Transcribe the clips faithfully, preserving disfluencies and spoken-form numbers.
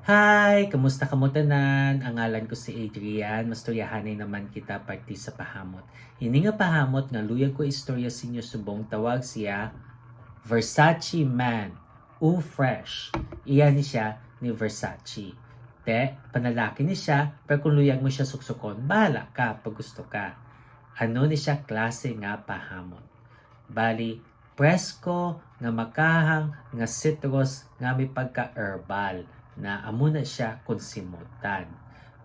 Hi! Kamusta kamo tanan? Ang ngalan ko si Adrian. Mastoryahanay naman kita parte sa pahamot. Ini nga pahamot nga luyag ko istorya sa inyo subong tawag siya Versace Man. Eau Fresh. Iya ni siya ni Versace. Te, panlalaki ni siya, pero kung luyag mo siya suksukon, bahala ka pag gusto ka. Ano ni siya klase nga pahamot? Bali, presko nga makahang nga citrus nga may pagka-herbal na amo na siya kung simutan.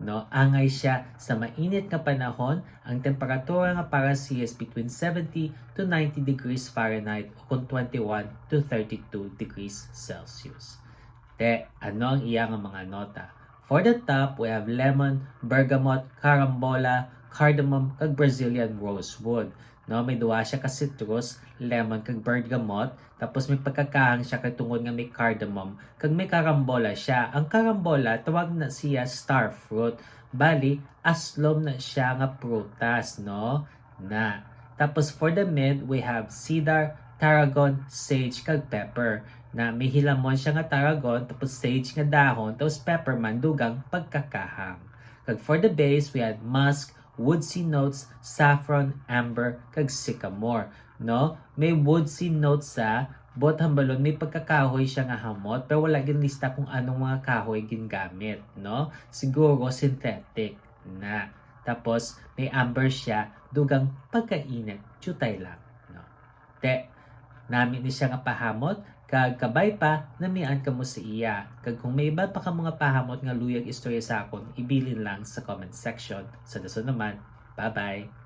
No, angay siya sa mainit nga panahon, ang temperatura nga para siya is between seventy to ninety degrees Fahrenheit o kung twenty-one to thirty-two degrees Celsius. Te, ano ang iya nga mga nota? For the top, we have lemon, bergamot, carambola, cardamom, kag Brazilian rosewood. No, may duha siya ka citrus, lemon kag bergamot, tapos may pagkakahang siya kay tungod nga may cardamom, kag may carambola siya. Ang carambola, tawag na siya star fruit. Bali, aslom na siya nga prutas, no? Na. Tapos for the mid, we have cedar, tarragon, sage, kag pepper. Na may hilamon siya nga tarragon, tapos sage nga dahon, tapos pepper man dugang pagkakahang. Kag for the base, we had musk, woodsy notes, saffron, amber, kag sycamore. No? May woodsy notes sa, but hambalon may pagkakahoy siya nga hamot, pero wala ginlista kung anong mga kahoy gingamit, no? Siguro synthetic na. Tapos may amber siya, dugang pagkainit, chutay lang, no? Te, nami ni siya nga pahamot, kag kabay pa, namian kamo sa iya. Kag kung may iban pa ka mga pahamot nga luyag istorya sa akon, ibilin lang sa comment section. Sa dason naman, bye-bye!